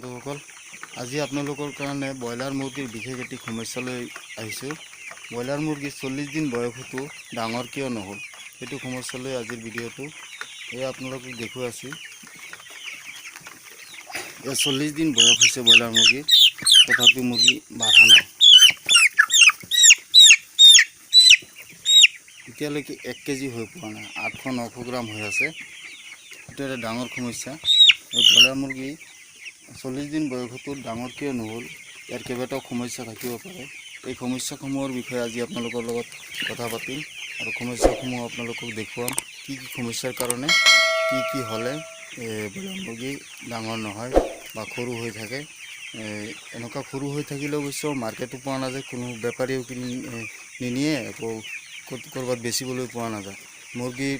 বন্ধুসকল, আজি আপোনালোকৰ কাৰণে ব্ৰইলাৰ মুৰ্গীৰ বিশেষ এটি সমস্যা লৈ আহিছোঁ। ব্ৰইলাৰ মুৰ্গী 40 দিন বয়সতো ডাঙৰ কিয় নহ'ল, সেইটো সমস্যা লৈ আজিৰ ভিডিঅ'টো এই আপোনালোকক দেখুৱাই আছোঁ। এই 40 দিন বয়স হৈছে ব্ৰইলাৰ মুৰ্গীৰ, তথাপিও মুৰ্গী বাঢ়া নাই। এতিয়ালৈকে 1 কেজি হৈ পোৱা নাই, 800-900 গ্ৰাম হৈ আছে। এইটো এটা ডাঙৰ সমস্যা। এই ব্ৰইলাৰ মুৰ্গী 40 দিন বয়সতো ডাঙৰ কিয় নহ'ল, ইয়াৰ কেইবাটাও সমস্যা থাকিব পাৰে। এই সমস্যাসমূহৰ বিষয়ে আজি আপোনালোকৰ লগত কথা পাতিম আৰু সমস্যাসমূহ আপোনালোকক দেখুৱাম, কি কি সমস্যাৰ কাৰণে কি কি হ'লে ব্ৰইলাৰ মুৰ্গী ডাঙৰ নহয় বা সৰু হৈ থাকে। এনেকুৱা সৰু হৈ থাকিলে অৱশ্য মাৰ্কেটো পোৱা নাযায়, কোনো বেপাৰীও কিনি নিনিয়ে, আকৌ ক'ৰবাত বেচিবলৈ পোৱা নাযায়। মুৰ্গীৰ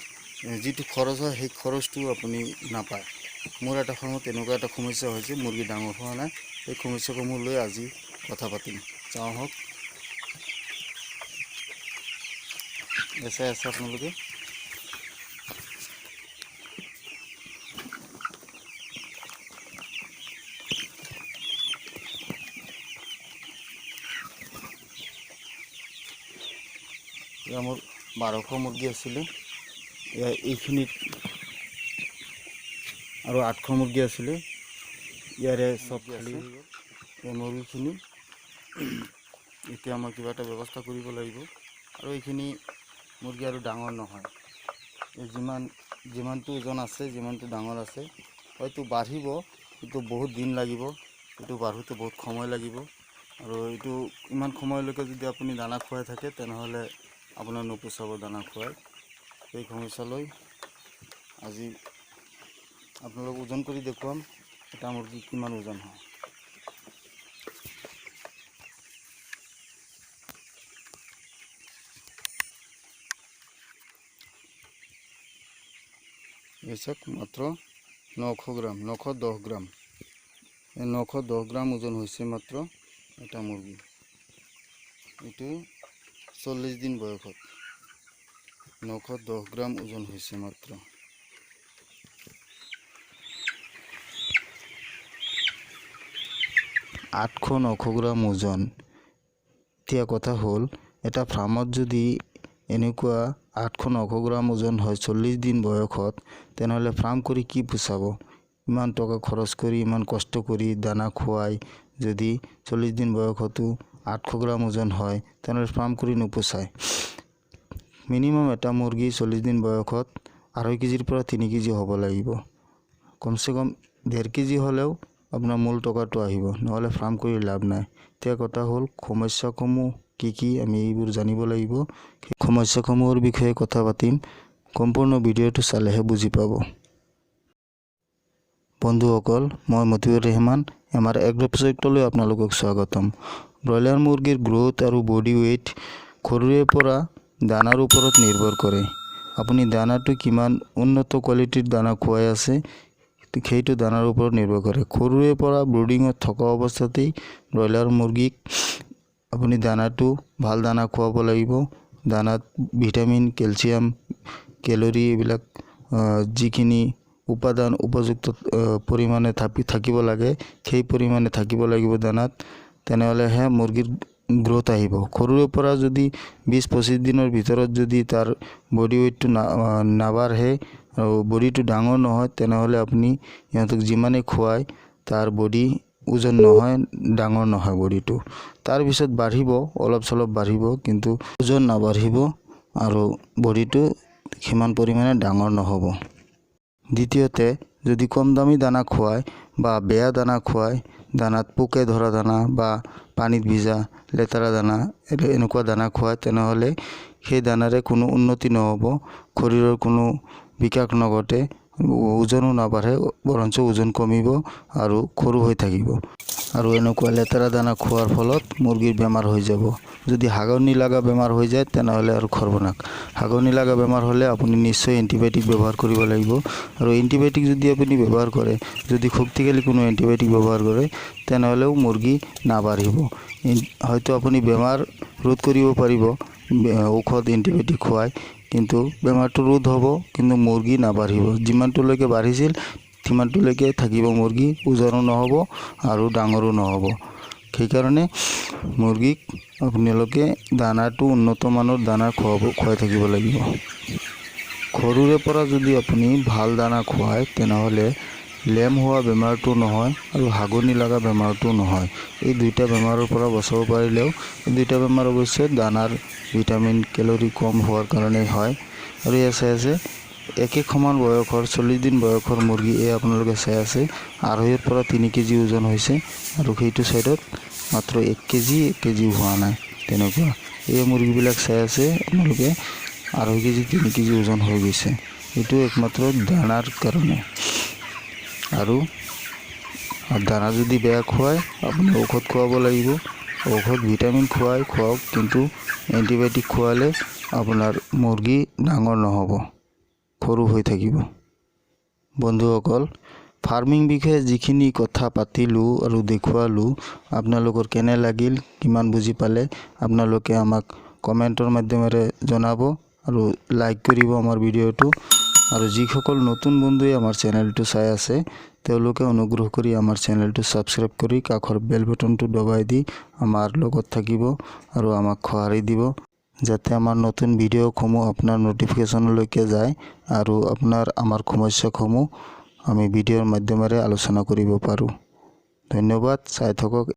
যিটো খৰচ হয় সেই খৰচটো আপুনি নাপায়। মোৰ এটা সময়ত এনেকুৱা এটা সমস্যা হৈছে, মুৰ্গী ডাঙৰ হোৱা নাই। এই সমস্যাসমূহ লৈ আজি কথা পাতিম। চাওঁ হওক, চাই আছে আপোনালোকে। এয়া মোৰ 1200 মুৰ্গী আছিলে, এয়া এইখিনিত আৰু 800 মুৰ্গী আছিলে, ইয়াৰে চব খালী হৈ গ'ল। এই মুৰ্গীখিনি এতিয়া মই কিবা এটা ব্যৱস্থা কৰিব লাগিব। আৰু এইখিনি মুৰ্গী আৰু ডাঙৰ নহয়, এই যিমানটো ওজন আছে, যিমানটো ডাঙৰ আছে, হয়তো বাঢ়িব, কিন্তু বহুত দিন লাগিব। এইটো বাঢ়োঁতে বহুত সময় লাগিব। আৰু এইটো ইমান সময়লৈকে যদি আপুনি দানা খুৱাই থাকে, তেনেহ'লে আপোনাৰ নোপোচাব দানা খুৱাই। এই সমস্যালৈ আজি আপোনালোক ওজন কৰি দেখুৱাম এটা মুৰ্গী কিমান ওজন হয়। এই চাওক, মাত্ৰ 900 গ্ৰাম, 910 গ্ৰাম। এই 910 গ্ৰাম ওজন হৈছে মাত্ৰ এটা মুৰ্গী। এইটো 40 দিন বয়সত 910 গ্ৰাম ওজন হৈছে মাত্ৰ। 800-900 গ্ৰাম ওজন। এতিয়া কথা হ'ল, এটা ফাৰ্মত যদি এনেকুৱা 800-900 গ্ৰাম ওজন হয় 40 দিন বয়সত, তেনেহ'লে ফাৰ্ম কৰি কি পোচাব? ইমান টকা খৰচ কৰি, ইমান কষ্ট কৰি দানা খুৱাই যদি 40 দিন বয়সতো 800 গ্ৰাম ওজন হয়, তেনেহ'লে ফাৰ্ম কৰি নোপোচায়। মিনিমাম এটা মুৰ্গী 40 দিন বয়সত 2.5 কেজিৰ পৰা 3 কেজি হ'ব লাগিব। কমচে কম 1.5 কেজি হ'লেও আপোনাৰ মূল টকাটো আহিব, নহ'লে ফাৰ্ম কৰি লাভ নাই। এতিয়া কথা হ'ল, সমস্যাসমূহ কি কি আমি এইবোৰ জানিব লাগিব। সমস্যাসমূহৰ বিষয়ে কথা পাতিম, সম্পূৰ্ণ ভিডিঅ'টো চালেহে বুজি পাব। বন্ধুসকল, মই মতিউৰ ৰেহমান, আমাৰ এগ্ৰ প্ৰজেক্টলৈ আপোনালোকক স্বাগতম। ব্ৰইলাৰ মুৰ্গীৰ গ্ৰ'থ আৰু বডি ৱেইট সৰুৰে পৰা দানাৰ ওপৰত নিৰ্ভৰ কৰে। আপুনি দানাটো কিমান উন্নত কোৱালিটিৰ দানা খুৱাই আছে, সেইটো দানাৰ ওপৰত নিৰ্ভৰ কৰে। সৰুৰে পৰা ব্ৰুডিঙত থকা অৱস্থাতেই ব্ৰইলাৰ মুৰ্গীক আপুনি দানাটো ভাল দানা খুৱাব লাগিব। দানাত ভিটামিন, কেলছিয়াম, কেলৰি এইবিলাক যিখিনি উপাদান উপযুক্ত পৰিমাণে থাকিব লাগে, সেই পৰিমাণে থাকিব লাগিব দানাত, তেনেহ'লেহে মুৰ্গীৰ গ্ৰ'থ আহিব। সৰুৰে পৰা যদি 20-25 দিনৰ ভিতৰত যদি তাৰ বডি ৱেইটটো নাবাঢ়ে আৰু বডিটো ডাঙৰ নহয়, তেনেহ'লে আপুনি সিহঁতক যিমানেই খুৱায় তাৰ বডি ওজন নহয়, ডাঙৰ নহয় বডিটো। তাৰপিছত বাঢ়িব, অলপ চলপ বাঢ়িব, কিন্তু ওজন নাবাঢ়িব আৰু বডিটো সিমান পৰিমাণে ডাঙৰ নহ'ব। দ্বিতীয়তে, যদি কম দামী দানা খুৱায় বা বেয়া দানা খুৱায়, দানাত পোকে ধৰা দানা বা পানীত ভিজা লেতেৰা দানা, এনেকুৱা দানা খুৱায়, তেনেহ'লে সেই দানাৰে কোনো উন্নতি নহ'ব, শৰীৰৰ কোনো বিকাশ নঘটে, ওজনো নাবাঢ়ে, বৰঞ্চ ওজন কমিব আৰু সৰু হৈ থাকিব। আৰু এনেকুৱা লেতেৰা দানা খোৱাৰ ফলত মুৰ্গীৰ বেমাৰ হৈ যাব। যদি হাগনি লগা বেমাৰ হৈ যায়, তেনেহ'লে আৰু খৰবনাক। হাগনি লগা বেমাৰ হ'লে আপুনি নিশ্চয় এণ্টিবায়'টিক ব্যৱহাৰ কৰিব লাগিব। আৰু এণ্টিবায়'টিক যদি আপুনি ব্যৱহাৰ কৰে, যদি শক্তিশালী কোনো এণ্টিবায়'টিক ব্যৱহাৰ কৰে, তেনেহ'লেও মুৰ্গী নাবাঢ়িব। হয়তো আপুনি বেমাৰ ৰোধ কৰিব পাৰিব ঔষধ এণ্টিবায়'টিক খুৱাই, কিন্তু বেমাৰটো ৰোধ হ'ব, কিন্তু মুৰ্গী নাবাঢ়িব। যিমানটোলৈকে বাঢ়িছিল সিমানটোলৈকে থাকিব মুৰ্গী, ওজনো নহ'ব আৰু ডাঙৰো নহ'ব। সেইকাৰণে মুৰ্গীক আপোনালোকে দানাটো উন্নত মানৰ দানা খুৱাই থাকিব লাগিব। সৰুৰে পৰা যদি আপুনি ভাল দানা খুৱায়, তেনেহ'লে লেম হোৱা বেমাৰটো নহয় আৰু হাগনি লগা বেমাৰটো নহয়। এই দুইটা বেমাৰৰ পৰা বচাব পাৰিলেও, এই দুইটা বেমাৰ অৱশ্যে দানাৰ ভিটামিন, কেলৰি কম হোৱাৰ কাৰণেই হয়। আৰু এয়া চাই আছে, একে সমান বয়সৰ 40 দিন বয়সৰ মুৰ্গী এই আপোনালোকে চাই আছে, 2.5ৰ পৰা 3 কেজি ওজন হৈছে আৰু সেইটো ছাইডত মাত্ৰ 1 কেজি, 1 কেজিও হোৱা নাই তেনেকুৱা। এই মুৰ্গীবিলাক চাই আছে আপোনালোকে, 2.5 কেজি, 3 কেজি ওজন হৈ গৈছে। এইটো একমাত্ৰ দানাৰ কাৰণে। আৰু দানা যদি বেয়া খুৱায়, আপুনি ঔষধ খুৱাব লাগিব। ঔষধ, ভিটামিন খুৱাই খুৱাওক, কিন্তু এণ্টিবায়'টিক খোৱালে আপোনাৰ মুৰ্গী ডাঙৰ নহ'ব, সৰু হৈ থাকিব। বন্ধুসকল, ফাৰ্মিং বিষয়ে যিখিনি কথা পাতিলোঁ আৰু দেখুৱালোঁ, আপোনালোকৰ কেনে লাগিল, কিমান বুজি পালে, আপোনালোকে আমাক কমেণ্টৰ মাধ্যমেৰে জনাব আৰু লাইক কৰিব আমাৰ ভিডিঅ'টো। আৰু যিসকল নতুন বন্ধুৱে আমাৰ চেনেলটো চাই আছে, তেওঁলোকে অনুগ্ৰহ কৰি আমাৰ চেনেলটো ছাবস্ক্ৰাইব কৰি কাষৰ বেল বটনটো দবাই দি আমাৰ লগত থাকিব আৰু আমাক সঁহাৰি দিব, যাতে আমাৰ নতুন ভিডিঅ'সমূহ আপোনাৰ ন'টিফিকেশ্যনলৈকে যায় আৰু আপোনাৰ আমাৰ সমস্যাসমূহ আমি ভিডিঅ'ৰ মাধ্যমেৰে আলোচনা কৰিব পাৰোঁ। ধন্যবাদ, চাই থাকক।